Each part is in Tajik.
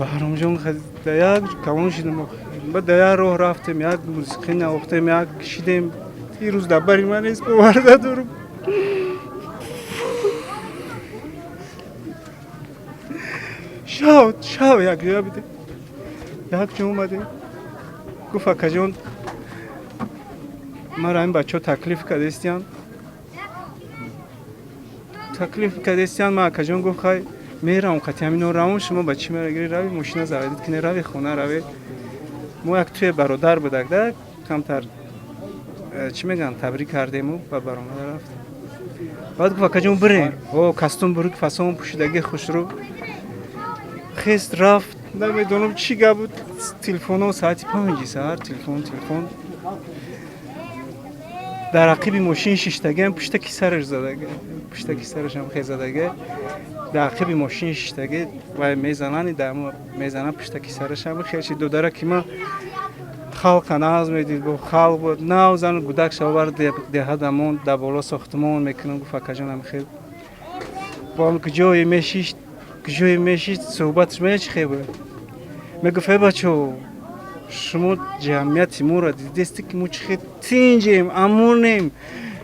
Баҳромҷон, да як калон шидем, ба да як роҳ рафтем, як мусиқӣ навохтем, як шидем. Ирӯз дар бари ман нест, бовар надорам. Шав шав якҷоя будем, якҷо омадем. Гуфт: «Акаҷон, мара ин бачаҳо таклиф кардестиян, таклиф кардестиян ман, акаҷон». Гуфт: «Хай, меравам қати ҳамино равам, шумо ба чӣ мерагири? Рави, мошина заводить кини, рави хона рави». Мо як туе бародар будак да камтар чӣ мегӯянд, табрик кардему ба баромада рафт. Баъд гуфт: «Акаҷон, бирем». О, костюм, бурук, фасон пӯшидаги, хушрӯ хест рафт. Намедонам, чӣ гап буд. Телефоно соати 5-и саҳар, телефон, телефон. Дар ақиби мошин шиштагиам, пуштаки сараш задаги, пуштаки сарашам хе задаги. Дар ақиби мошин шиштаги вай мезанани, мезанан пуштаки сарашам хеши. Додара ки ман халқа нағз медид, бо халқ буд, нав зану гудак шавар деҳадамон дар боло сохтмон мекунам. Гуфт: «Акаҷонам, хел бо куҷое мешишт, куҷое мешишт, суҳбаташ мея чӣ хел буд?» Мегуфт: «Э, бачо, шумо ҷамъияти моро дидесте, ки мо чӣ хел тинҷем, амонем.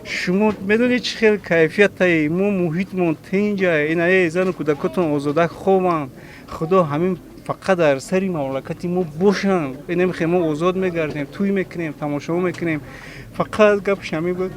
Шумо медонед, чӣ хел кайфиятае мо, муҳитмон тинҷа. Ина зану кӯдакотон озода хобанд. Худо ҳамин фақат дар сари мамлакати мо бошанд. Инамихе мо озод мегардем, тӯй мекунем, тамошо мекунем». Фақат гапш ҳамин буд.